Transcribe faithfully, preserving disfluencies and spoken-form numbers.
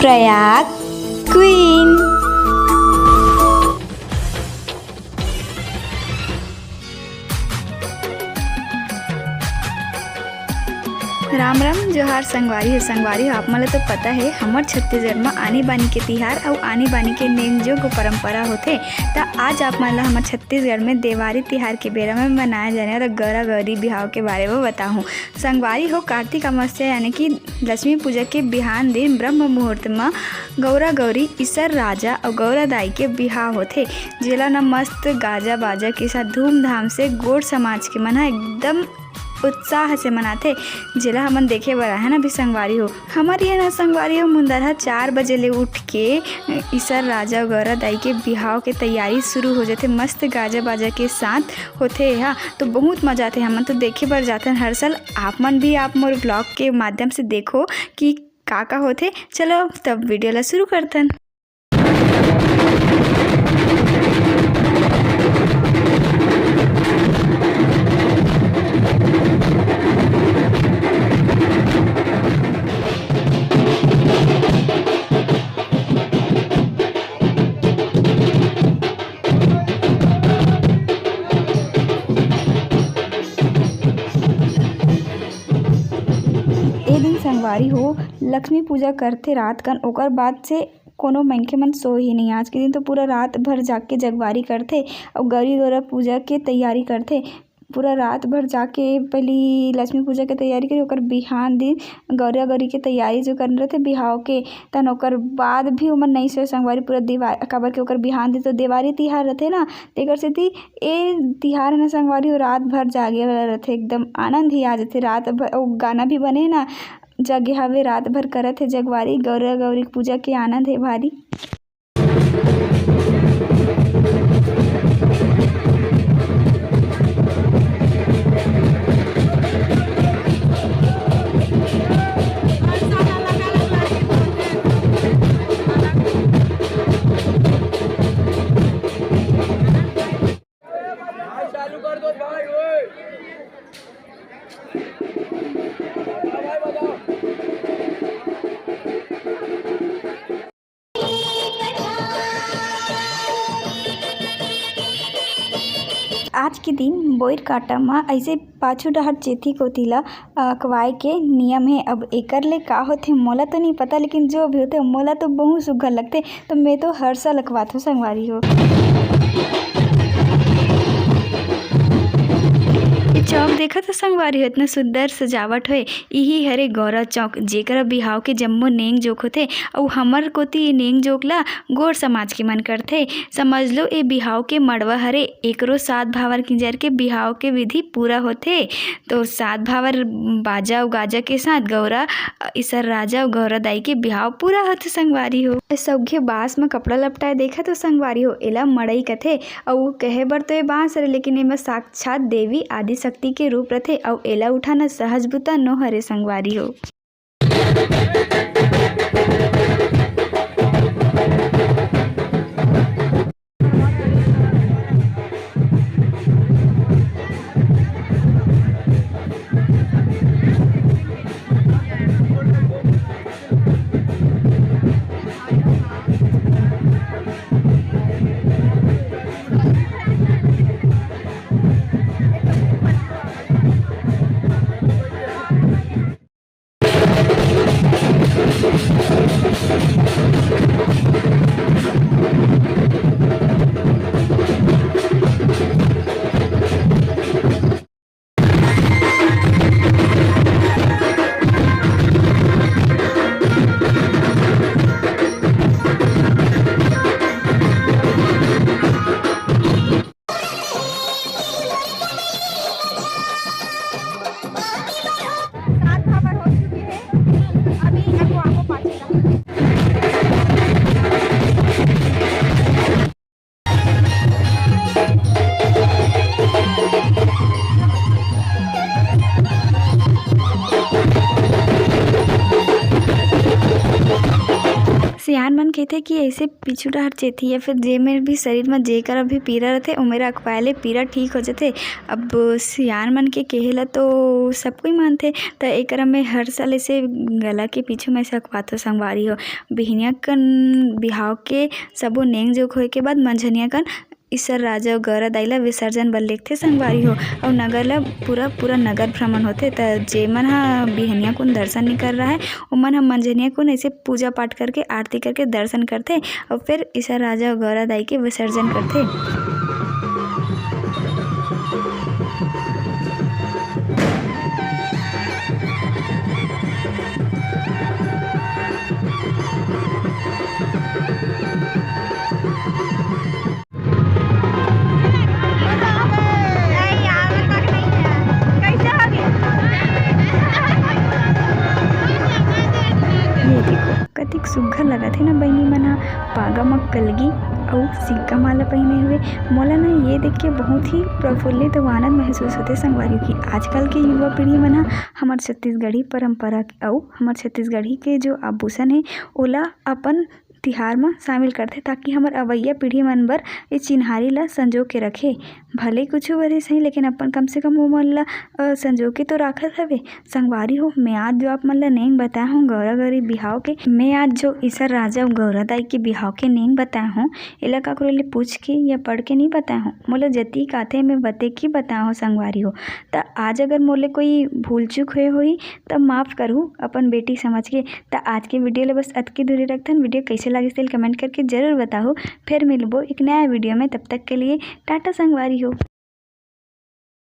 Prayag queen. Ram Ram, जोहार संगवारी हो। संगवारी हो, आप मन ल तो पता हे, हमर छत्तीसगढ़ म आनी बानी के तिहार अउ आनी बानी के नेंग जोग परंपरा होथे। त आज आप मन ल हमर छत्तीसगढ़ में देवारी तिहार के बेरा में मनाए जाने वाला गौरा गौरी बिहाव के बारे में बताहूँ। संगवारी हो, कार्तिक अमावस्या यानी कि लक्ष्मी पूजा के बिहान दिन ब्रह्म मुहूर्त म गौरा गौरी, ईसर राजा अउ गौरा दाई के बिहाव होथे, जेला न मस्त गाजा बाजा के साथ धूमधाम से गोंड़ समाज के मन ह एकदम उत्साह से मनाथे, जेला हमन देखे बर आहे न अभी संगवारी हो। हमर इहाँ न संगवारी हो, मुंदरहा चार बजे ले उठ के ईसर राजा अउ गौरा दाई के बिहाव के तैयारी शुरू हो जाथे। मस्त गाजा बाजा के साथ होथे एहा, तो बहुत मजा आथे। हमन तो देखे बर जाथन हर साल। आप मन भी आप मोर vlog के माध्यम से देखो कि का का होथे। चलो तब video ला शुरू करथन। ए दिन संगवारी हो, लक्ष्मी पूजा करथे रात कन, ओकर बाद से कोनो मनखे मन सोए ही नहीं। आज के दिन तो पूरा रात भर जाग के जगवारी करथे अउ गौरी गौरा पूजा के तैयारी करथे। पूरा रात भर जाके पहली लक्ष्मी पूजा के तैयारी करी, ओकर बिहान दिन गौरा गौरी के तैयारी जो करना रहथे बिहाव के, तहन ओकर बाद भी ओमन नहीं सोए संगवारी पूरा दीवार, काबर के ओकर बिहान दिन तो देवारी तिहार रहथे ना, तेकर सेती ए तिहार में संगवारी हो रात भर जागे वाला रहथे, एकदम आनंद ही आ जाथे। रात भर ओ गाना भी बने ना, जगे हवे रात भर करत हे जगवारी, गौरा गौरी के पूजा के आनंद हे भारी। चालू कर दो भाई, ओए। बजाओ भाई, बजाओ। आज के दिन बोइर कांटा म अइसे पाछू डहर चेथी कोती ल अकवाए के नियम हे। अब एकर ले का होथे मोला तो नहीं पता, लेकिन जो भी होथे मोला तो बहुत सुग्घर लगथे, तो मैं तो हर साल अकवाथों संगवारी हो। ये चौक देखत हो संगवारी हो, इतना सुंदर सजावट होए, इही हरे गौरा चौक, जेकरा बिहाव के जम्मो नेंग जोख होथे, अउ हमर कोती ये नेंग जोख ला गोंड़ समाज के मन करथे। समझ लो, ए बिहाव के मड़वा हरे, एकरो सात भावर किंजर के बिहाव के विधि पूरा होथे। तो सात भावर बाजा अउ गाजा के साथ गौरा, ईसर राजा अउ गौरा दाई के बिहाव पूरा होथे संगवारी हो। ए सौघे बांस म कपड़ा लपटाए देखत हो संगवारी हो, एला मड़ई कथे। अउ कहे बर तो ये बांस हरे, लेकिन एमा साक्षात देवी आदिशक्ति के रूप रथे, अउ एला उठाना सहज बुता नो हरे संगवारी हो। सात भावर हो चुकी है, अभी अगुआ को पाछेगा। सियान मन कहिथे कि ऐसे पीछू डहर चेथी या फिर जे मेर भी शरीर में जेकर भी पीरा रथे, ओमेर अखवाए ले पीरा ठीक हो जथे। अब सियान मन के कहे ला तो सब कोई मानथे, त एकर में हर साल ऐसे गला के पीछू में से अखवाथो संगवारी हो। बिहनिया कन बिहाव के सबो नेंग जोग होए के बाद मंझनिया कन ईसर राजा अउ गौरा दाई ला विसर्जन बर लेगथे संगवारी हो। अउ नगर ला पूरा, पूरा नगर भ्रमण होथे। त जेमन ह बिहनिया कुन दर्शन नइ कर रहा है, ओमन ह मंझनिया कुन ऐसे पूजा पाठ करके, आरती करके दर्शन करथे अउ फिर ईसर राजा अउ गौरा दाई के विसर्जन करथे। ये देखो, कतिक सुग्घर लगत हे ना बहिनी मन ह, पागा म कलगी अउ सिक्का माला पहिने हुए। मोला ना ये देख के बहुत ही प्रफुल्लित अउ आनंद महसूस होथे संगवारी, कि आजकल के युवा पीढ़ी मन ह हमर छत्तीसगढ़ी परंपरा के अउ हमर छत्तीसगढ़ी के जो आभूषण हे, ओला अपन तिहार म शामिल करथे, ताकि हमर अवइया पीढ़ी मन बर ए चिन्हारी ल संजो के रखे। भले कुछु बरिस हे, लेकिन अपन कम से कम ओमन ल, अ, संजो के तो राखत हवे। संगवारी हो, मैं आज जो आप मन ल नेंग बताए हूँ गौरा गौरी बिहाव के, मैं आज जो ईसर राजा अउ गौरा दाई के बिहाव के नेंग बताए हूँ, एला काकरो ले पूछ के या पढ़ के नहीं बताए हूँ। मोला जतिक आथे, मैं बतेक ही बताए हूँ संगवारी हो। त आज अगर मोले कोई भूल चूक होए होही, त माफ करहू अपन बेटी समझ के। त आज के वीडियो ल बस अतकी दूरी रखथन। वीडियो कैसे लागिस तेल कमेंट करके जरूर बताहू। फिर मिलबो एक नया वीडियो में, तब तक के लिए टाटा संगवारी हो।